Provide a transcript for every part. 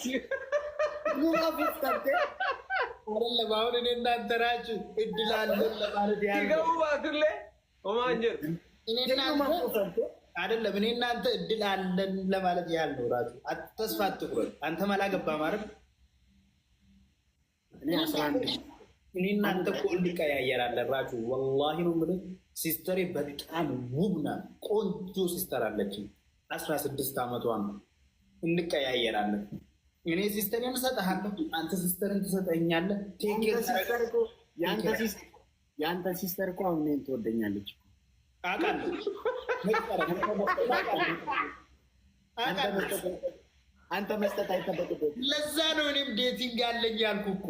Dhugumaa fuftante. አይደለም አሁን እኔ እናንተ ናችሁ እድል አለን ለማለት ያህል ነው። Sigabuu baatullee homaa hin jedhu. እኔ Dhugumaa እናንተ fuftante. አይደለም እኔ እናንተ እድል አለን ለማለት ያህል ነው። ራሱ ተስፋ አትቁረጥ። አንተም አላገባህም አይደል? እኔ 11 እኔ እናንተ እኮ እንቀያየራለን። ራጁ ወላሂ ነው የምልህ። Sister ኤ በጣም ውብ ናት። ቆንጆ sister አለችኝ። 16 ዓመቷ ነው። እንቀያየራለን። እኔ sister ኤን እሰጥሃለሁ፣ አንተ sister ን ትሰጠኛለህ። Take care። የአንተ sister እኮ አሁን እኔን ትወደኛለች። አውቃለሁ፣ አውቃለሁ። አንተ መስጠት አይጠበቅብህም። ለዛ ነው እኔም dating አለኝ ያልኩ እኮ፣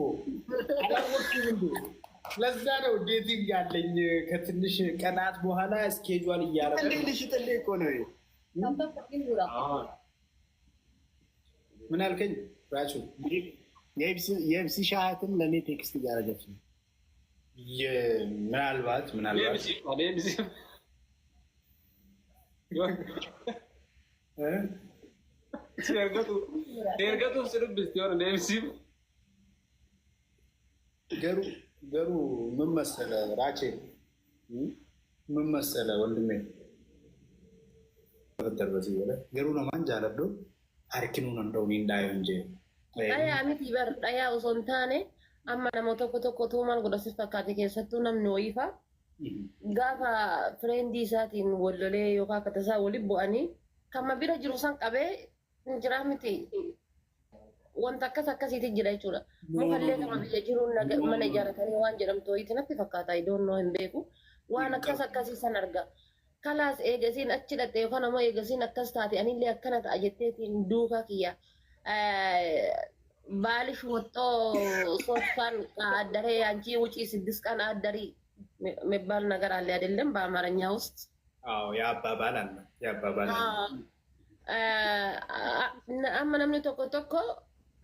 አላወቅም እንዴ? ለዛ ነው dating አለኝ። ከትንሽ ቀናት በኋላ schedule እያደረገ እንዴ ልሽጥልህ እኮ ነው። ምን አልከኝ ራቹ? የኤብሲ ሻሃትም ለእኔ text እያደረገች ነው። ምናልባት ምናልባት Deebisii. Si ergatuuf si dubbisti yoona deebisiif. Garuu ምን መሰለህ ራቼ፣ ምን መሰለህ ወንድሜ፣ garuu namaan jaaladhu harkinuun danda'u ni ndaayo እንጂ Dhayaa miti bar, dhayaa osoo hin taane, amma nama tokko tokkotu maal godha si fakkaate? Keessattuu namni wayiifa gaafa friend ii isaatiin wal lolee yookaan akka tasaa waliin bu'anii kama bira jiru san qabee hin jiraa miti, wanta akkas akkasiitti jira jechuudha. Mukallee kama biyya jiruun mana ijaarratanii waan jedhamtu wayiiti natti fakkaata, idoonnoo hin beeku. Waan akkas akkasii san arga. Kalaas eegasiin achi dhaqxe yookaan ammoo eegasiin akkas taate, anillee akkana ta'a jetteetiin duukaa kiyya. ባልሽ ወጥቶ 3 ቀን አደረ፣ አንቺ ውጪ 6 ቀን አደሪ የሚባል ነገር አለ አይደለም? በአማርኛ ውስጥ። አዎ፣ የአባባል አለ፣ የአባባል አለ። Amma namni tokko tokko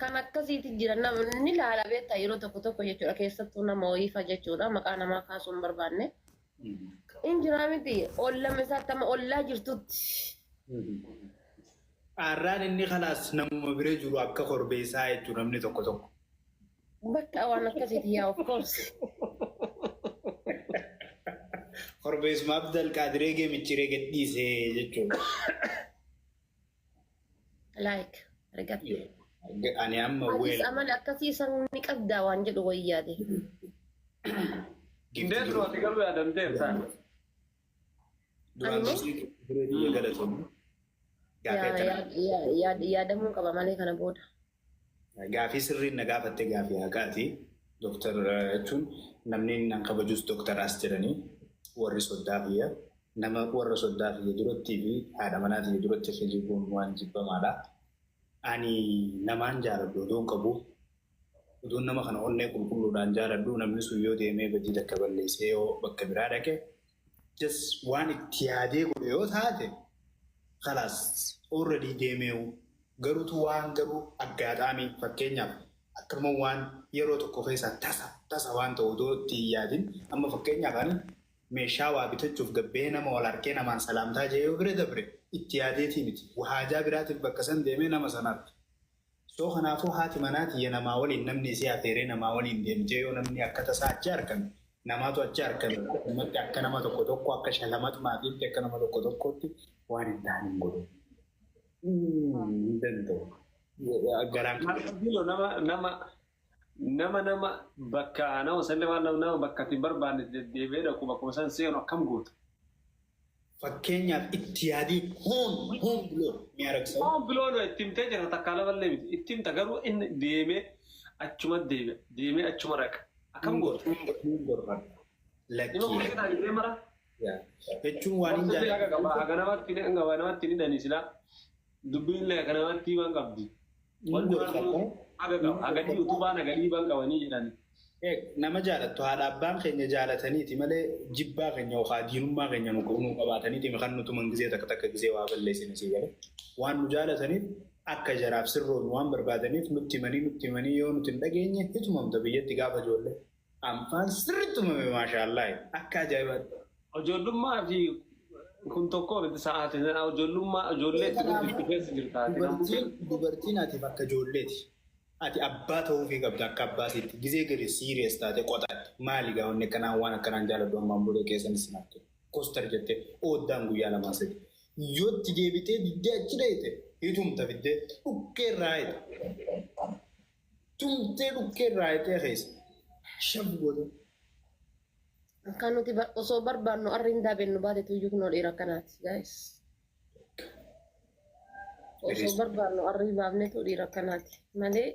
kan akkasiiti jira, namni laala beektaa yeroo tokko tokko jechuudha, keessattuu nama wayiifa jechuudha, maqaa namaa kaasuu hin barbaanne. Injiraa miti, ollama isaatti amma ollaa jirtutti. Aarraan inni kalaas namuma bira jiru akka korbeessaa jechuudha namni tokko tokko. Bakka waan akkasiiti, yaa, of course. Korbeessuma Abdal Qaadiree geemichiree gadhiisee jechuudha. Like argatte. Ani amma Atis weel amala akkasii san ni qabdaa waan jedhu wayyaade. Indeet ati garuu yaadamteerta. Duraan dursee biree galatoomuu. Gaafii akkana. Yaadamuu qaba malee kana booda. Gaafii sirriin na gaafatte, gaafii haqaati. Dooktar jechuun namni nan kabajus doktaraas jedhanii warri soddaa fiyya. Nama warra soddaa fiyya durattii fi haadha manaa fiyya duratti kijibuun waan jibbamaadha. Ani namaan jaaladhu odoon qabu. Odoon nama kana onnee qulqulluudhaan jaaladhu, namni sun yoo deemee badii takka balleessee yoo bakka biraa dhaqe, just waan itti yaadee godhe yoo taate, kalaas, already deemeewu. Garuutu waan garuu aggaadhaamii, fakkeenyaaf akkasuma waan yeroo tokko keessaa tasa tasa waan ta'u odoo itti hin yaadin, amma fakkeenyaaf ani meeshaa waa bitachuuf gabbee nama wal harkee namaan salaamtaa jee yoo bira dabre, itti yaadeetii miti, haajaa biraatiif bakka san deemee nama sanaaf. So kanaafuu haati manaa tiyya namaa waliin namni isii afeeree namaa waliin deemtee yoo namni akka tasaa achi argame, namaatu achi argame, ummatti akka nama tokko tokko akka shalamat maatiitti akka nama tokko tokkotti waan hin taane hin godhu. Hin danda'u. Garaan Nama nama nama nama bakka nama sallee waan nama bakka itti barbaanne deddeebi'ee dhaqu, bakkuma san seenu akkam goota? Fakkeenyaaf itti yaadii ሆን ሆን ብሎ የሚያደርግ ሰው ሆን ብሎ ነው itti himtee jira, takkaa lamallee miti itti himta, garuu inni deemee achuma deebi'a, deemee achuma dhaqa, akkam goota? Hin gorfadha. Dhima Lakkii. kunis deemee mara. Jechuun waan hin Haga jaalladhu. qaba, haga namatti haga namatti ni dhani, silaa dubbiin illee haga namatti himan qabdi. Hin gorfadha. Haga qaba, haga utubaan haga dhiiban qabanii jedhani. Nama jaalattu haadha abbaan keenya jaalataniiti malee jibbaa keenya yookaan diinummaa keenya nu qabaataniiti kan nuti gisee takka takka gisee waa balleessine si galee. Waan nu jaalataniif, akka jaraaf sirroon waan barbaadaniif nutti himanii yoo nuti hin dhageenye itumamta biyyatti gaafa ijoollee. Anfaan sirriitti tumame, maashaallah, akka ajaa'ibaatti. Ijoollummaa fi Kun tokko miti sa'aatii sana ijoollummaa ijoollee itti guddiftu keessa jirta. Dubartiin ati bakka ijoolleeti. Ati abbaa ta'uufii qabda akka abbaa sitti. Gizee gadi serious taate qoxaatti. Maali gaa wanni akkanaa waan akkanaan jaaladhu ammaan booda keessanis naaf kostar jettee ooddaan guyyaa lamaa sadi. Yootti deebitee diddee achi dheeyte hitumta fiddee dhukkee irraa hidha. Tumtee dhukkee irraa hidhee keessa. Shabu godhe. Kan nuti osoo barbaannu arri hin daabennu baate tuyyuu kunoo dhiira akkanaati guys. Osoo barbaannu arrii baafnetu dhiira akkanaati malee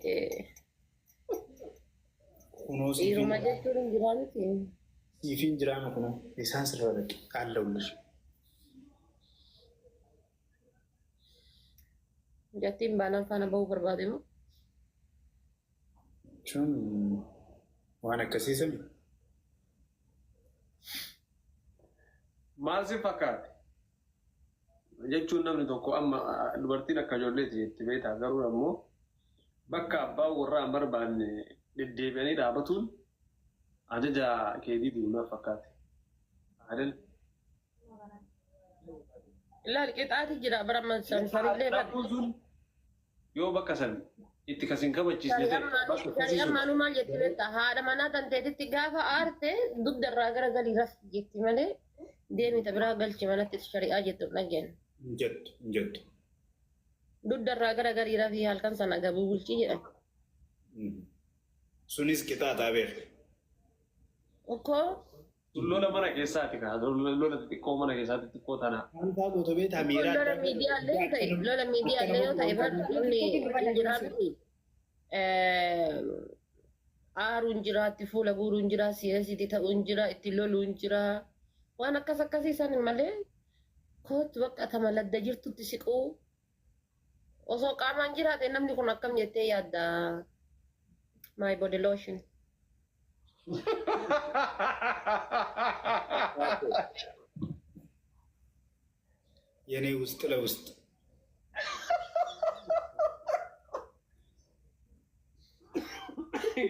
Kunoo dhiiruma jechuun hin jiraa miti. Siifiin jiraama kunoo isaan sirra dhaqe qaallawullish. Jattiin baanaan faana bahuu barbaade moo? Jechuun waan akkasii sami. Maal si fakkaate? Jechuun namni tokko amma dubartiin akka ijoolleeti jetti beektaa, garuu ammoo bakka abbaan warraa hin barbaanne deddeebi'anii dhaabatuun ajaja keetii duunaaf fakkaate. Adel. Ilaali, qixaati jira bara sanillee bar. Dhabuun sun yoo bakka san itti kasin kabachiisne ta'e bakka Shari'aan akkasii sun maanuu maal jetti beektaa? Haadha manaa tanteetitti gaafa aarte dugda irraa gara galii raf jetti malee deemi ta biraa galchi manatti shari'aa jettu hin dhageenye. Hin jettu, hin jettu. Dugda irraa gara galii rafii halkan sana gabuu bulchii jedhan. Sunis qixaaxaa beektu. Okkoo. Sun lola mana keessaati kaa, lola xixiqqoo mana keessaati xixiqqoo tana. Waan faa goota beektaa miiraa Lola miidiyaallee yoo ta'e, lola miidiyaallee yoo ta'e bar namni hin jiraa miti. Aaruun jira, itti fuula guuruun jira, sireesitti ta'uun jira, itti loluun jira. Waan akkas akkasii san malee kootu bakka tama ladda jirtutti siquu osoo qaamaan jiraate namni kun akkam jettee yaadda? My body lotion. የኔ ውስጥ ለውስጥ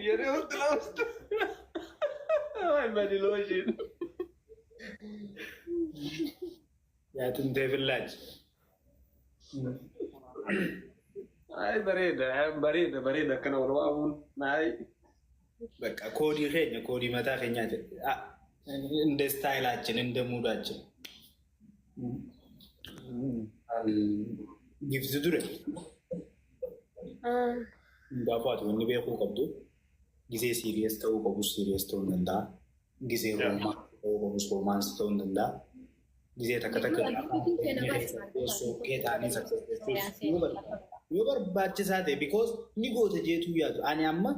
የኔ ውስጥ ለውስጥ my body lotion. የአጥንቴ ፍላጭ። Ay, bareeda, bareeda, bareeda akkana wal waamuun ay. በቃ koodii keenya, koodii mataa keenya, እንደ style ኣችን እንደ mood ኣችን gifti ture. Hundaafuu ati wanni beekuu qabdu gisee serious ta'uu qabus serious ta'uu hin danda'a. Gisee romance ta'uu qabus romance ta'uu hin danda'a. Gisee takka takka sokkee ta'anii yoo barbaachisaa ta'e because ni goota jeetuu yaadu. Ani amma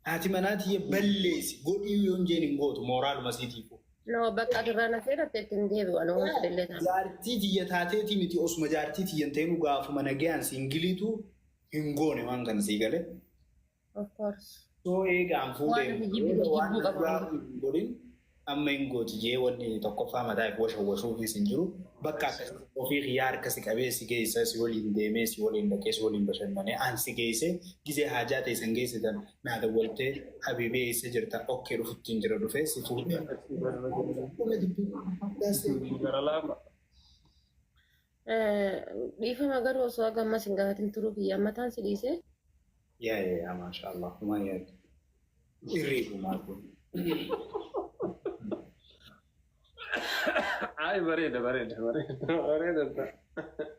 haati manaa tiyya balleessi godhii yoon jeen hin gootu mooraaluma siitiifu. No, bakka asirraa na seeratte ittiin deebi'u anuu waan fedhellee ta'a. Jaartii tiyya taateetii miti, osuma jaartii tiyya hin ta'inu gaafuma nagayaan siingiliitu hin goone waan kana sii galee. Of course. Soo eegaan Waan ati jibbitu fuudhee waan jibbuu qaba. dhugaa hin godhin amma hin gooti jee wanni tokkoffaa mataa if washawwashuufis hin jiru. Bakka akkasii ofii xiyyaa harka si qabee si geessa, si waliin deemee, si waliin dhaqee, si waliin bashannanee an si geesse, gizee haajaa ta'e san geessitan naa dawwaltee habiibee eessa jirta, okay dhufutti hin jira, dhufee si fuudhee. Gara laafa. Dhiifama garuu osoo haga ammas hin gaafatin turuu kiyya mataan si dhiisee. Yaa yaa yaa, maashaallah, humaa yaadu. Irriibu maal kun. Ay, bareeda, bareeda, bareeda, bareeda.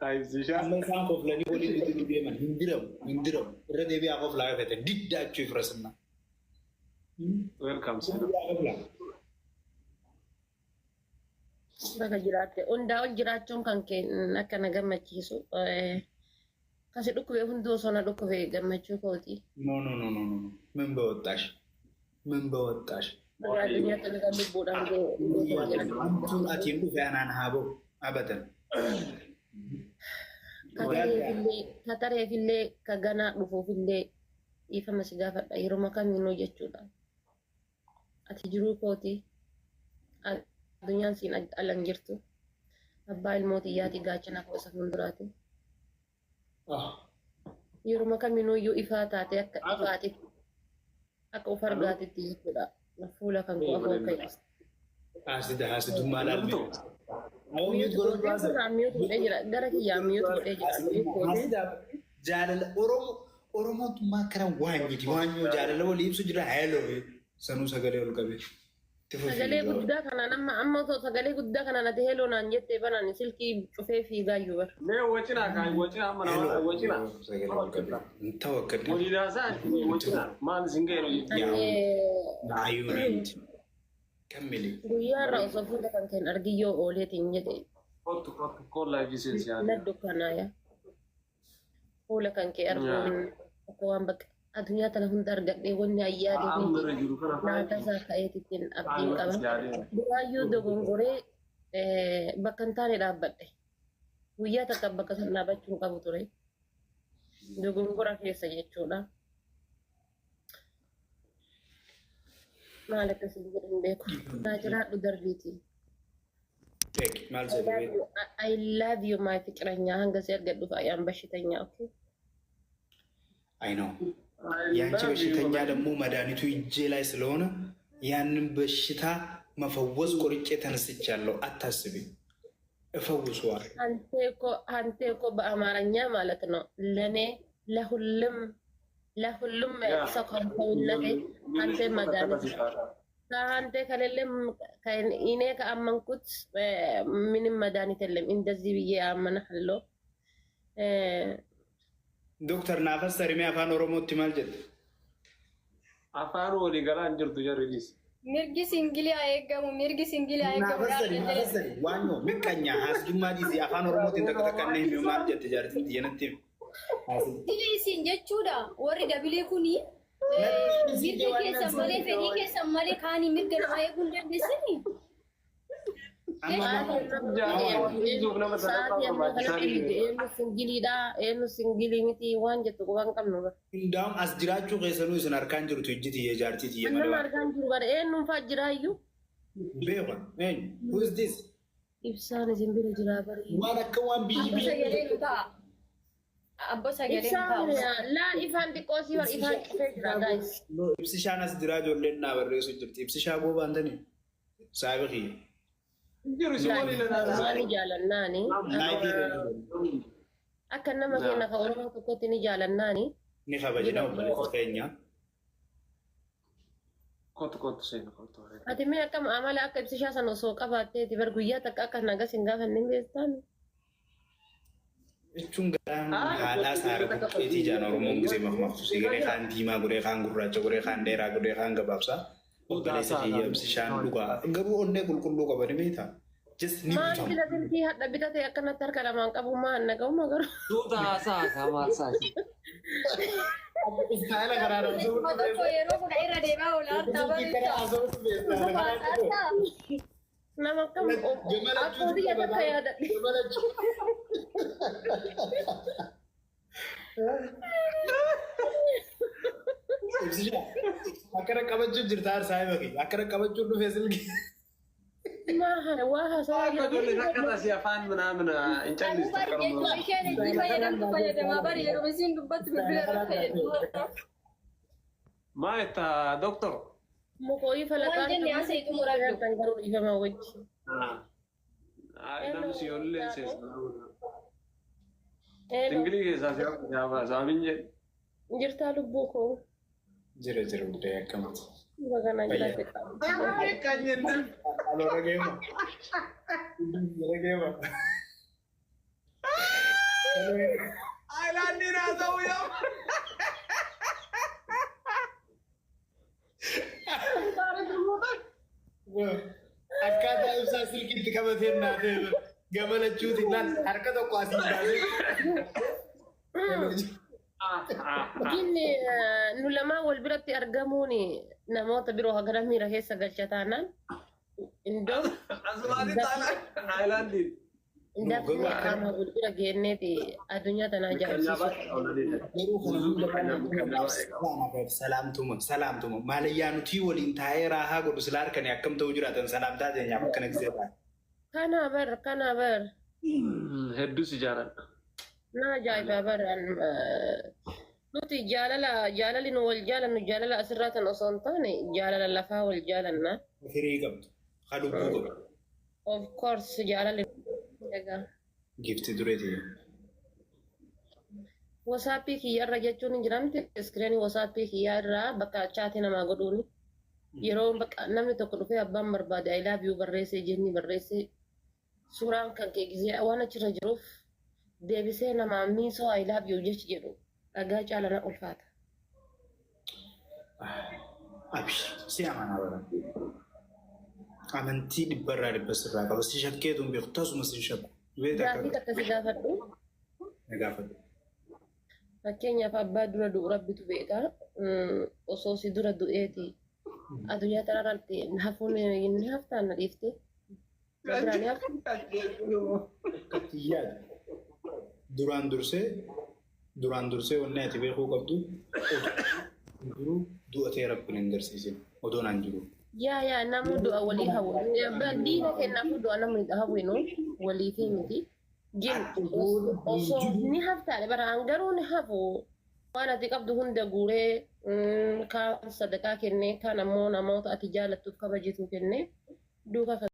Ay, zishaa. Amma isaan koflanii waliin itti deeman hin diramu, hin diramu. Irra deebi'aa koflaa yoo fete didda achuu ifrasinna. Welcome, Sena. Koflaa. Bakka jiraatte hundaa ol jiraachuun kan kee akka na gammachiisu. Kasi dhukkubee hunduu osoo na dhukkubee gammachuu kooti. No, no, no, no, no. ምን በወጣሽ፣ ምን በወጣሽ። Warra addunyaatti kan lubbuudhaan Hamtuun atiin dhufe anaan haa bahu abadan. Ka tareefillee ka ganaa dhufuufillee dhiifama si gaafadha yeroo kamiinuu jechuudha. Ati jiruu kooti. Addunyaan siin ala hin jirtu. Abbaa ilmoo xiyyaati, gaachana koo isa fuulduraati. Yeroo kamiinuu iyyuu ifaa taate akka ifaatitti akka of argaatitti jechuudha. Fuula kan koo afoo ka'e. Haasida haasidummaa laalme. Mute godhee mute godhee jira. Gara kiyyaa mute godhee jira. Mute godhee. Haasida jaalala Oromoo Oromootummaa akkana waanyiti waanyoo jaalala walii ibsu jira hello sanuu sagalee ol qabee. Sagalee guddaa kanaan amma amma osoo sagalee guddaa kanaan ati hello naan jettee banaan silkii cufee fiigaayyuu bar. Mee wacinaa kaan wacinaa amma nama wacinaa. Sagalee ol qabee. Ta'u akka Walii haasaa wacinaa maal isin ga'e Naayuu kammili. Guyyaa irraa osoo fuula kan keen argiyyoo ooleetiin jedhe. Kottu kottu kollaa fi seensi yaada. Na dukkanaaya. Fuula kan kee arguun akka waan bakka addunyaa tana hunda argadhee wanni ayyaadee Amma irra jiru kana naata isaa ka'eetittiin abdiin qaba. Duraayyuu dogongoree bakka hin taane dhaabbadhe. Guyyaa takka bakka san dhaabbachuu hin qabu ture. Dogongora keessa jechuudha. Maal akkasii jedhu hin beeku. Naa jiraadhu darbiiti. Maal jedhu? I love you, my ፍቅረኛ hanga si argadhuuf ayaan በሽተኛ, okay? አይ ነው የአንቺ በሽተኛ ደግሞ መድኃኒቱ እጄ ላይ ስለሆነ ያንን በሽታ መፈወስ ቆርጬ ተነስቻለሁ። አታስቢ፣ እፈውሰዋለሁ። አንተ እኮ በአማርኛ ማለት ነው ለእኔ ለሁሉም ለሁሉም ሰው ከሰውነቴ አንተ መድኃኒት ከአንተ ከሌለም እኔ ከአመንኩት ምንም መድኃኒት የለም። እንደዚህ ብዬ አመናለሁ። ዶክተር naafas tarimee afaan Oromootti maal jette? Afaan walii galaa hin jirtu jarri. Mirgi single haa eegamu, mirgi single haa eegamu. Naafas tari, naafas tari. Waanyoo miqqanya haasdummaa dhiisii afaan Oromootiin takka takka inni himi maal jette jaartiin xiyyanatti himi. Dili isin jechuudha warri double kuni mirga keessan malee fedhii keessan malee kaanii mirga namaa eeguu hin dandeessanii. Sa'aatii ammaa kanatti eenyu singleiidha, eenyu single miti waan jettu quban qabnu bara. Hundaa'uun as jiraachuu keessanuu isin harkaan jirtu ijji tiyya jaartii tiyya Nama malee. argaan jiru bara eenyuun fa'aa jiraayyuu. Beekan eenyu? Who is this? Ibsaan isin bira jiraa bari. Waan akka waan biyyi Abbo biyyi. sagalee nu ta'a. Abbo sagalee nu Ibsaan ta'a. laa ifaan xiqqoo sii bar ifaan cufee jira, guys. Ibsishaan as jiraa ijoolleen naa barreessu jirti. Ibsishaa goobaantanii saabi kiyya. Jiru si waliin Waan jaalannaani. Akka nama keenya ka Oromoo tokkotti ni jaalannaani. Ni kabajna obboleessa keenya. Kottu kottu seenu kottu. Ati mee akkam amala akka ibsishaa sana osoo qabaatteeti bar guyyaa takka akka nagas hin gaafanne hin beektaan. Jechuun garaan haadhaa saara buqqeetii jaan Oromoon gisee makmaaktu si galee kaan diimaa godhee kaan gurraacha godhee kaan dheeraa godhee kaan gabaabsaa. Obboleessa kiyya ibsishaan dhugaa garuu onnee qulqulluu qaba ni beektaa. Just ni Maal bitamu. bila silkii hadha bitate akkanatti harka lamaan qabu maal naga'uma garuu. Tuuta haasaa kaa maal saa. Istaayila karaa Nama tokko yeroo kudha irra deemaa oola hartaa bareeda. Nama akkam akkuma biyya takka yaadadhe. Akkana qabachuu jirta aarsaa hima akkana qabachuu dhufee silkii. Maa waa haasawaa Akka ijoolleen akka taasii afaan ምናምን hin Anuu bari jechuun isheen itti fayyadamtu fayyadamaa bari yeroo isiin dubbattu bilbila irratti fayyadamtu. Maal itta doktor? Mukoyii falaqaa. Waan jenne haasa'e xumuradhu. Kan garuu dhiifama wajji. Namni si ollee seesa. Single keessaa si saamiin jedhe. Jirtaa lubbuu koo. Jira jira guddaa akkamati. Baganaa jiraate. Aloo dhageema. Dhageema. Ayilaandiin haasa'u yaa. Akkaataa ibsaa silkiitti qabatee naatee gamalachuuti laal harka tokko asii baasee. Inni nu lamaan wal biratti argamuun namoota biroo hagana miira keessa galcha taanaan indoo Asumaatti taana ayilaandiin. dafnee qaama wal bira geenneeti addunyaa tana ajaa'ibsiisu. Garuu kana hunda salaamtuma salaamtuma maalayyaa nuti waliin taa'ee raahaa godhu sila harkanii akkam ta'uu jiraatan salaamtaa teenyaaf akkana gisee ta'a. Kana bar kana bar Hedduu si jaaladha. Na ajaa'iba bar nuti jaalala jaalali nu wal jaalannu jaalala asirraa tan osoo hin taane jaalala lafaa wal jaalanna. Firii qabdu. Ka lubbuu qabu. Of course, jaalalli egaa. Gifti dureeti. WhatsAppii kiyya irra jechuun hin jiramti. Screenii WhatsAppii kiyyaa irraa bakka chatii namaa godhuuni. Yeroo bakka namni tokko dhufee abbaan barbaade "I love you" barreessee, jenni barreessee, suuraan kan kee gizee waan achirra jiruuf deebisee namaa miisoo "I love you" jechi jedhu dhagaa caala na ulfaata. Abshir, si amanaa bara. Amantii 100% sirraa qaba. Si shakkeetu hin beeku, tasuma si shakku. Beektaa? Gaafii takka si gaafadhu. Na gaafadhu. Fakkeenyaaf, abbaa dura du'u rabbitu beeka. Osoo si dura du'eeti. Addunyaa tanarratti hafuun ni haftaan na dhiifte. Na biraa ni haftu. Akkatti yaadu. Duraan dursee wanni ati beekuu qabdu, odoo jiru du'atee rabbiin hin garsiisin odoo naan jiru. Yaa, namni du'a walii hawwu. Diina kennaafuu du'a namni hawwinu walii fi miti. Gin osoo ni haftaadha baraan garuu ni hafu. Waan ati qabdu hunda guuree, kaan sadaqaa kennee, kaan ammoo namoota ati jaalattuuf kabajitu kennee duuka.